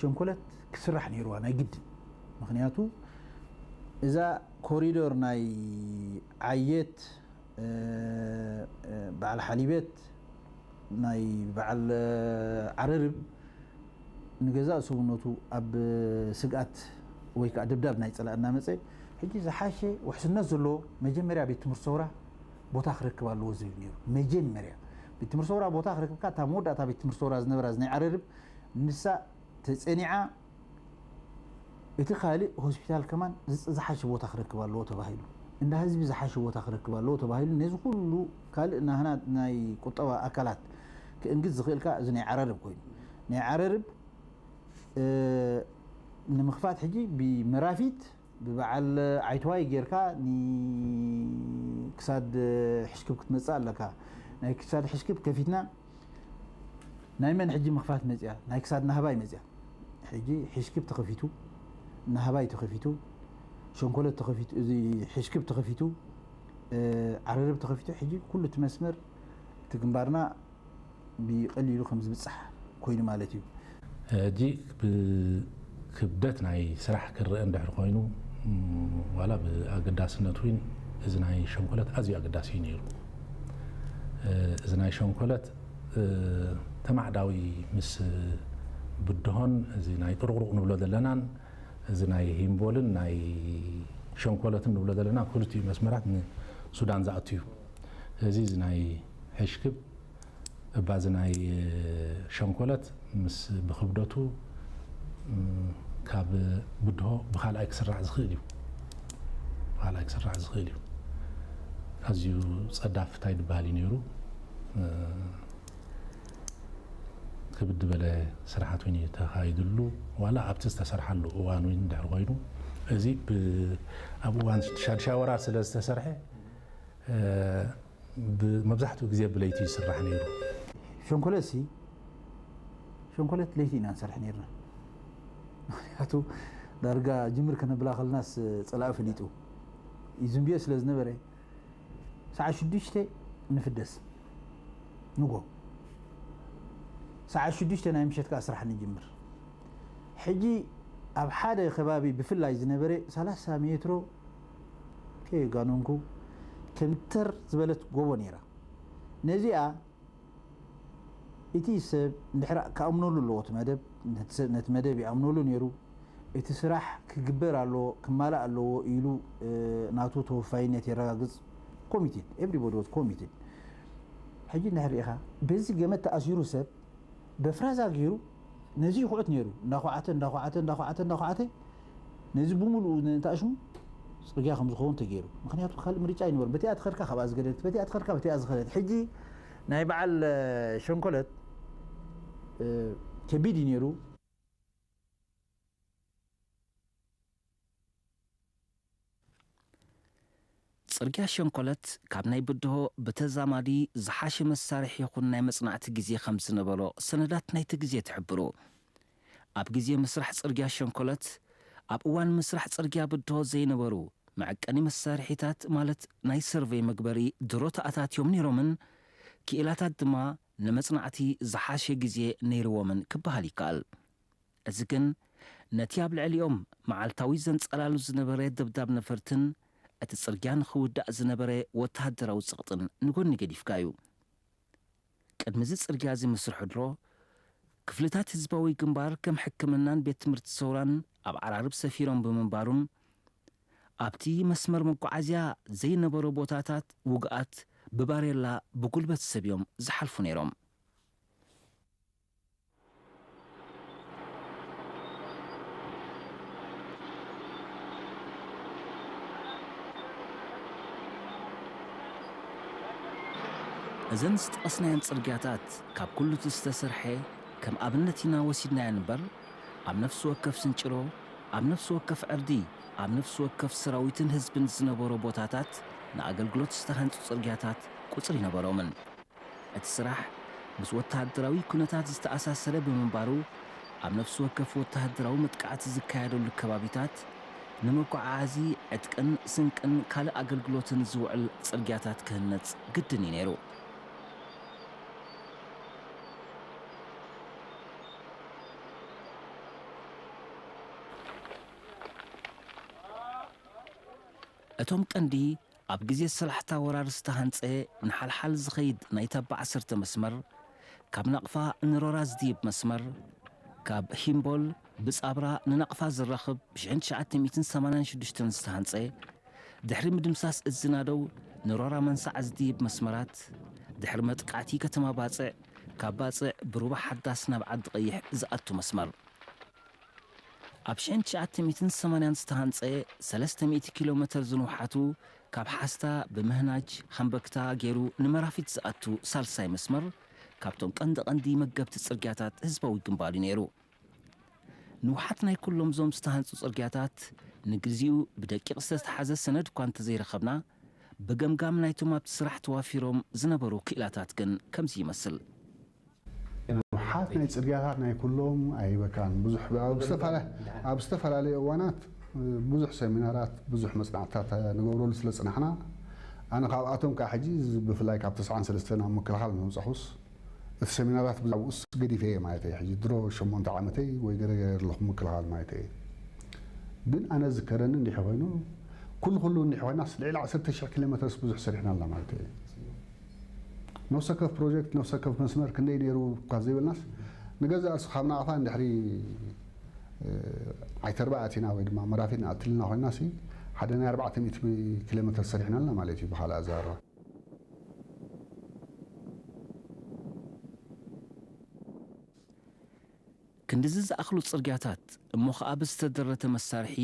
ሸንኮለት ክስራሕ ነይርዋ ናይ ግድን። ምኽንያቱ እዛ ኮሪዶር ናይ ዓየት፣ በዓል ሓሊበት፣ ናይ በዓል ዓረርብ ንገዛእ ሰውነቱ ኣብ ስግኣት ወይ ከዓ ደብዳብ ናይ ፀላእ እናመፀ፣ ሕጂ ዝሓሸ ውሕስነት ዘለዎ መጀመርያ ቤት ትምህርቲ ሰውራ ቦታ ክረክብ ኣለዎ ዝብል ነይሩ። መጀመርያ ቤት ትምህርቲ ሰውራ ቦታ ክረክብካ፣ እታ መወዳእታ ቤት ትምህርቲ ሰውራ ዝነበራ ናይ ዓረርብ ንሳ ተፀኒዓ፣ እቲ ካልእ ሆስፒታል ከማን ዝሓሸ ቦታ ክረክብ ኣለዎ ተባሂሉ፣ እንዳ ህዝቢ ዝሓሸ ቦታ ክረክብ ኣለዎ ተባሂሉ፣ ነዚ ኩሉ ካልእ ናህና ናይ ቁጠባ ኣካላት ክእንግድ ዝኽእል ከኣ እዚ ናይ ዓረርብ ኮይኑ፣ ናይ ዓረርብ ንምኽፋት ሕጂ ብመራፊት ብበዓል ዓይትዋይ ጌርካ ክሳድ ሕሽክብ ክትመጽእ ኣለካ። ናይ ክሳድ ሕሽክብ ከፊትና ናይ መን ሕጂ ምኽፋት መጽያ? ናይ ክሳድ ናህባይ መጽያ። ሕጂ ሕሽክብ ተኸፊቱ፣ ናህባይ ተኸፊቱ፣ ሸንኮለት ተኸፊቱ፣ እዚ ሕሽክብ ተኸፊቱ፣ ዓረርብ ተኸፊቱ፣ ሕጂ ኩሉ እቲ መስመር እቲ ግንባርና ብቐሊሉ ከም ዝብጻሕ ኮይኑ ማለት እዩ። ሕጂ ብክብደት ናይ ስራሕ ክረአ እንድሕር ኮይኑ፣ ዋላ ብኣገዳስነት እውን እዚ ናይ ሸንኮለት ኣዝዩ ኣገዳሲ እዩ ነይሩ። እዚ ናይ ሸንኮለት ተማዕዳዊ ምስ ብድሆን እዚ ናይ ጥሩቕሩቕ ንብሎ ዘለናን እዚ ናይ ሂምቦልን ናይ ሸንኮለትን ንብሎ ዘለና ክልቲኡ መስመራት ንሱዳን ዝኣቱ እዩ። እዚ እዚ ናይ ሕሽክብ እባ እዚ ናይ ሸንኮለት ምስ ብክብደቱ ካብ ብድሆ ብካልኣይ ክስራዕ ዝኽእል እዩ። ብካልኣይ ክስራዕ ዝኽእል እዩ። ኣዝዩ ጸዳፍ እንታይ ድበሃል እዩ ነይሩ። ክብድ ዝበለ ስራሓት እውን እዩ ተኻይድሉ። ዋላ ኣብቲ ዝተሰርሓሉ እዋን እውን ድሕሪ ኮይኑ እዚ ኣብ እዋን ሻድሻይ ወራር ስለ ዝተሰርሐ መብዛሕትኡ ግዜ ብለይቲ ይስራሕ ነይሩ። ሸንኮለት ሲ ሸንኮለት ለይቲ ኢና ንሰርሕ ነይርና። ምክንያቱ ዳርጋ ጅምር ከነብላ ከለናስ ፀላኢ ፈሊጡ ይዝንብዮ ስለ ዝነበረ ሰዓት ሽዱሽተ ንፍደስ። ንጎ ሰዓት ሽዱሽተ ናይ ምሸት ከኣ ስራሕ ንጅምር። ሕጂ ኣብ ሓደ ከባቢ ብፍላይ ዝነበረ ሰላሳ ሜትሮ ከየጋነንኩ ከምተር ዝበለት ጎቦ ነይራ። ነዚኣ እቲ ሰብ እንድሕር ክኣምነሉ ኣለዎ፣ እቲ መደብ ነቲ ሰብ- ነቲ መደብ ይኣምነሉ ነይሩ። እቲ ስራሕ ክግበር ኣለዎ፣ ክማላእ ኣለዎ ኢሉ ናቱ ተወፋይነት የረጋግፅ። ኮሚትድ፣ everybody was committed። ሕጂ እንድሕር ርኢኻ በዚ ገመድ ተኣሲሩ ሰብ በፍራዛ ገይሩ ነዚ ይኹዕት ነይሩ። እንዳኹዓተ እንዳኹዓተ እንዳኹዓተ እንዳኹዓተ ነዚ ብምሉኡ ንእንታሽሙ ፅርግያ ከም ዝኸውን ተገይሩ። ምክንያቱ ካልእ ምርጫ ኣይነበሮም። በቲኣ ትኸድካ ካብኣ ዝገደደት፣ በቲኣ ትኸድካ በቲኣ ዝኸደት። ሕጂ ናይ በዓል ሸንኮለት ከቢድ እዩ ነይሩ። ጽርግያ ሸንኮለት ካብ ናይ ብድሆ ብተዛማዲ ዝሓሸ መሳርሒ ይኹን ናይ መጽናዕቲ ግዜ ከም ዝነበሮ ሰነዳት ናይቲ ግዜ ትሕብሩ። ኣብ ግዜ ምስራሕ ጽርግያ ሸንኮለት፣ ኣብ እዋን ምስራሕ ጽርግያ ብድሆ ዘይነበሩ መዐቀኒ መሳርሒታት ማለት ናይ ሰርቨይ መግበሪ ድሮ ተኣታትዮም ነይሮምን ክኢላታት ድማ ንመጽናዕቲ ዝሓሸ ግዜ ነይርዎምን ክበሃል ይከኣል። እዚ ግን ነቲ ኣብ ልዕሊኦም መዓልታዊ ዘንጸላሉ ዝነበረ ደብዳብ ነፈርትን እቲ ጽርግያ ንኽውዳእ ዝነበረ ወተሃደራዊ ጸቕጥን ንጎኒ ገዲፍካ እዩ። ቅድሚ እዚ ጽርግያ እዚ ምስርሑ ድሮ ክፍልታት ህዝባዊ ግንባር ከም ሕክምናን ቤት ትምህርቲ ሰውራን ኣብ ዓራርብ ሰፊሮም ብምንባሩን ኣብቲ መስመር መጓዓዝያ ዘይነበሮ ቦታታት ውግኣት ብባሬላ ብጉልበት ሰብ እዮም ዝሓልፉ ነይሮም። እዘን ዝጠቐስናየን ጽርግያታት ካብ ኩሉ እቲ ዝተሰርሐ ከም ኣብነት ኢና ወሲድናየን እምበር፣ ኣብ ነፍሲ ወከፍ ስንጭሮ፣ ኣብ ነፍሲ ወከፍ ዕርዲ፣ ኣብ ነፍሲ ወከፍ ሰራዊትን ህዝብን ዝነበሮ ቦታታት ንኣገልግሎት ዝተሃንጹ ጽርግያታት ቁጽሪ ነበሮምን። እቲ ስራሕ ምስ ወተሃደራዊ ኩነታት ዝተኣሳሰረ ብምንባሩ፣ ኣብ ነፍሲ ወከፍ ወተሃደራዊ መጥቃዕቲ ዝካየደሉ ከባቢታት ንመጓዓዓዚ ዕጥቅን ስንቅን ካልእ ኣገልግሎትን ዝውዕል ጽርግያታት ክህነጽ ግድን እዩ ነይሩ። እቶም ቀንዲ ኣብ ግዜ ሰላሕታ ወራር ዝተሃንጸ ንሓልሓል ዝኸይድ ናይ ታባ ዓሰርተ መስመር፣ ካብ ናቕፋ ንሮራ ዝድይብ መስመር፣ ካብ ሂምቦል ብጻብራ ንናቕፋ ዝራኽብ ብ ሽሕን ትሽዓተ ሚእትን ሰማንያን ሽዱሽተን ዝተሃንጸ፣ ድሕሪ ምድምሳስ እዚ ናደው ንሮራ መንሳዕ ዝድይብ መስመራት፣ ድሕሪ መጥቃዕቲ ከተማ ባጽዕ፣ ካብ ባጽዕ ብሩባ ሓዳስ ናብ ዓዲ ቀይሕ ዝኣቱ መስመር። ኣብ ሽሕን ትሽዓተ ሚእትን ሰማንያን ዝተሃንጸ ሰለስተ ሚእቲ ኪሎ ሜተር ዝንውሓቱ ካብ ሓስታ ብምህናጅ ሃምበክታ ገይሩ ንመራፊት ዝኣቱ ሳልሳይ መስመር ካብቶም ቀንዲ ቀንዲ መገብቲ ጽርግያታት ህዝባዊ ግንባር እዩ ነይሩ። ንውሓት ናይ ኩሎም ዞም ዝተሃንጹ ጽርግያታት ንግዚኡ ብደቂቕ ዝተትሓዘ ሰነድ እኳ እንተዘይረኸብና ብገምጋም ናይቶም ኣብቲ ስራሕ ተዋፊሮም ዝነበሩ ክኢላታት ግን ከምዚ ይመስል። ንውሓት ናይ ጽርግያታት ናይ ኩሎም ኣይበካን ብዙሕ ኣብ ዝተፈላለ- ኣብ ዝተፈላለዩ እዋናት ብዙሕ ሰሚናራት ብዙሕ መጽናዕትታት ንገብረሉ ስለ ጽናሕና ኣነ ካብኣቶም ከዓ ሕጂ ብፍላይ ካብ ተስዓን ሰለስተን ኣብ ምክልኻል ምምጻኹስ እቲ ሰሚናራት ብዛዕባኡስ ገዲፈ እየ ማለት እየ ሕጂ ድሮ ሸሞንተ ዓመተይ ወይ ገረገረ ኣለኹ ምክልኻል ማለት እየ ግን ኣነ ዝከረኒ እንዲሕ ኮይኑ ኩሉ ኩሉ እንዲሕ ኮይናስ ልዕሊ ዓሰርተ ሽሕ ኪሎ ሜትርስ ብዙሕ ሰሪሕና ኣላ ማለት እየ ነፍሰ ከፍ ፕሮጀክት ነፍሰ ከፍ መስመር ክንደይ ነይሩ እኳ ዘይበልናስ ንገዛእ ርእሱ ካብ ናቕፋ እንድሕሪ ዓይተርባ ኣቲና ወይ ድማ መራፊት ንኣትልና ኮይና ሲ ሓደ ናይ ኣርባዕተ ሚእቲ ኪሎ ሜትር ሰሪሕና ኣለና ማለት እዩ ብካልእ ኣዘራርባ ክንድዚ ዝኣኽሉ ጽርግያታት እሞ ኸኣ ብዝተደረተ መሳርሒ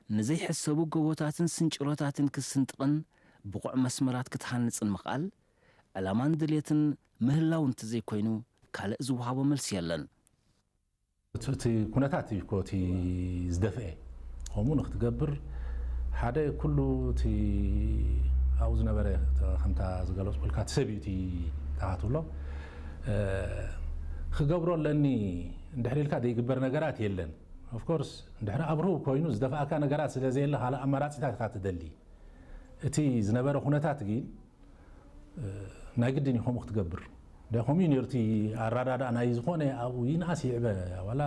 ንዘይሕሰቡ ጎቦታትን ስንጭሮታትን ክትስንጥቕን ብቑዕ መስመራት ክትሃንጽን ምኽኣል ዕላማን ድልየትን ምህላው እንተዘይኮይኑ ካልእ ዝወሃቦ መልሲ የለን። እቲ ኩነታት እዩ እኮ እቲ ዝደፍአ። ከምኡ ንክትገብር ሓደ ኩሉ እቲ ኣብኡ ዝነበረ ከምታ ዝገለፅኩልካ እቲ ሰብ እዩ እቲ ተባትብሎ ክገብሮ ኣለኒ እንድሕር ኢልካ ዘይግበር ነገራት የለን። ኦፍኮርስ እንድሕር ኣብርሁ ኮይኑ ዝደፍኣካ ነገራት ስለዘየለ ካልእ ኣማራፂታት ኢኻ ትደሊ። እቲ ዝነበረ ኩነታት ግን ናይ ግድን እዩ ከምኡ ክትገብር። ደ ከምኡ እዩ ነይሩ እቲ ኣረዳድኣ ናይ ዝኾነ ኣብኡ ይንኣስ ይዕበ፣ ዋላ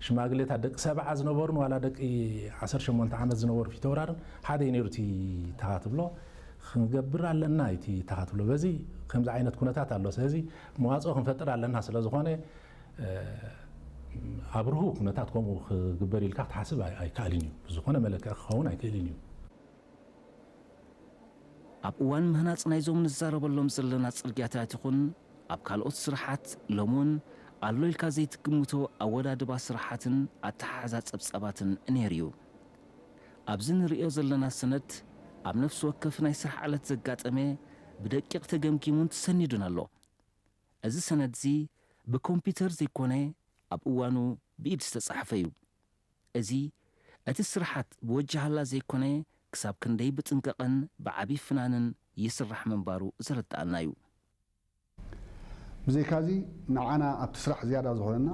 ሽማግሌታት ደቂ ሰብዓ ዝነበሩን ዋላ ደቂ ዓሰርተ ሸሞንተ ዓመት ዝነበሩ ፊተውራርን ሓደ እዩ ነይሩ እቲ ተኻትብሎ። ክንገብር ኣለና እቲ ተኻትብሎ፣ በዚ ከምዚ ዓይነት ኩነታት ኣሎ፣ ስለዚ መዋፅኦ ክንፈጥር ኣለና። ስለ ዝኾነ ኣብ ርሁው ኩነታት ከምኡ ክግበር ኢልካ ክትሓስብ ኣይከኣልን እዩ። ብዝኾነ መለክዒ ክኸውን ኣይክእልን እዩ። ኣብ እዋን ምህናጽ ናይዞም ንዛረበሎም ዘለና ጽርግያታት ይኹን ኣብ ካልኦት ስራሓት ሎም እውን ኣሎ ኢልካ ዘይትግምቶ ኣወዳድባ ስራሓትን ኣተሓሕዛ ጸብጻባትን ነይሩ እዩ። ኣብዚ ንርእዮ ዘለና ሰነድ ኣብ ነፍሲ ወከፍ ናይ ስራሕ ዕለት ዘጋጠመ ብደቂቕ ተገምጊሙን ተሰኒዱን ኣሎ። እዚ ሰነድ እዚ ብኮምፒውተር ዘይኮነ ኣብ እዋኑ ብኢድ ዝተጻሕፈ እዩ። እዚ እቲ ስርሓት ብወጃህላ ዘይኮነ ክሳብ ክንደይ ብጥንቀቐን ብዓቢ ፍናንን ይስራሕ ምንባሩ ዘረድኣና እዩ። ብዘይካዚ ንዓና ኣብቲ ስራሕ ዝያዳ ዝኾነና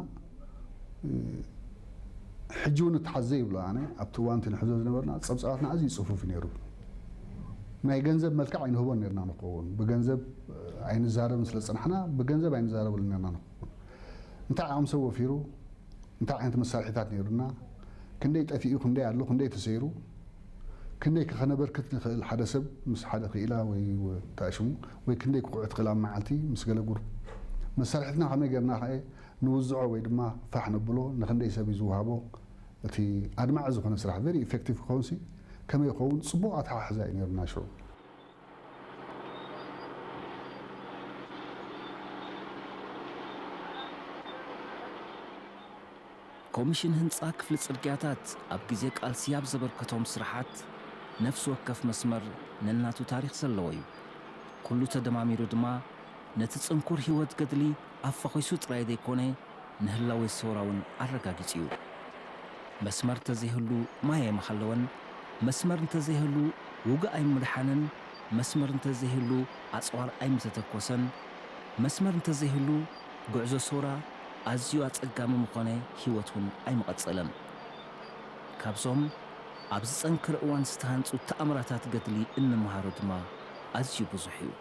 ሕጂ እውን እትሓዘ ይብሎ ኣነ ኣብቲ እዋን እቲ ንሕዞ ዝነበርና ጸብጻባትና ኣዝዩ ጽፉፍ ነይሩ። ናይ ገንዘብ መልክዕ ኣይንህቦን ነርና ንኸውን ብገንዘብ ኣይንዛረብን ስለ ዝጸናሕና ብገንዘብ ኣይንዛረበሉ ነርና ንኸውን። እንታይ ዓቕሚ ሰብ ወፊሩ እንታይ ዓይነት መሳርሒታት ነይሩና፣ ክንደይ ጠፊኡ፣ ክንደይ ኣሎ፣ ክንደይ ተሰይሩ፣ ክንደይ ከ ከነበርክት ንኽእል ሓደ ሰብ ምስ ሓደ ክኢላ ወይ ተኣሽሙ ወይ ክንደይ ክኩዕ ትኽእል ኣብ መዓልቲ ምስ ገለ ጉሩፕ መሳርሒትና ከመይ ጌርና ከ ንውዝዖ ወይ ድማ ፋሕ ነብሎ ንክንደይ ሰብ እዩ ዝውሃቦ እቲ ኣድማዒ ዝኾነ ስራሕ very effective ክኸውን ሲ ከመይ ይኸውን ጽቡቕ ኣተሓሕዛ እዩ ነይሩና ሽዑ። ኮሚሽን ህንጻ ክፍሊ ጽርግያታት ኣብ ግዜ ቃልሲ ኣብ ዘበርከቶም ስራሓት ነፍሲ ወከፍ መስመር ነናቱ ታሪኽ ዘለዎ እዩ። ኩሉ ተደማሚሩ ድማ ነቲ ጽንኩር ህይወት ገድሊ ኣፋኺሱ ጥራይ ዘይኮነ ንህላዌ ሰውራ እውን ኣረጋጊጹ እዩ። መስመር እንተዘይህሉ ማይ ኣይምሃለወን፣ መስመር እንተዘይህሉ ውግእ ኣይምድሓነን፣ መስመር እንተዘይህሉ ኣጽዋር ኣይምተተኮሰን፣ መስመር እንተዘይህሉ ጉዕዞ ሰውራ ኣዝዩ ኣጸጋሚ ምኾነ፣ ህይወት እውን ኣይምቐጸለን። ካብዞም ኣብ ዝጸንከረ እዋን ዝተሃንጹ ተኣምራታት ገድሊ እንመሃሮ ድማ ኣዝዩ ብዙሕ እዩ።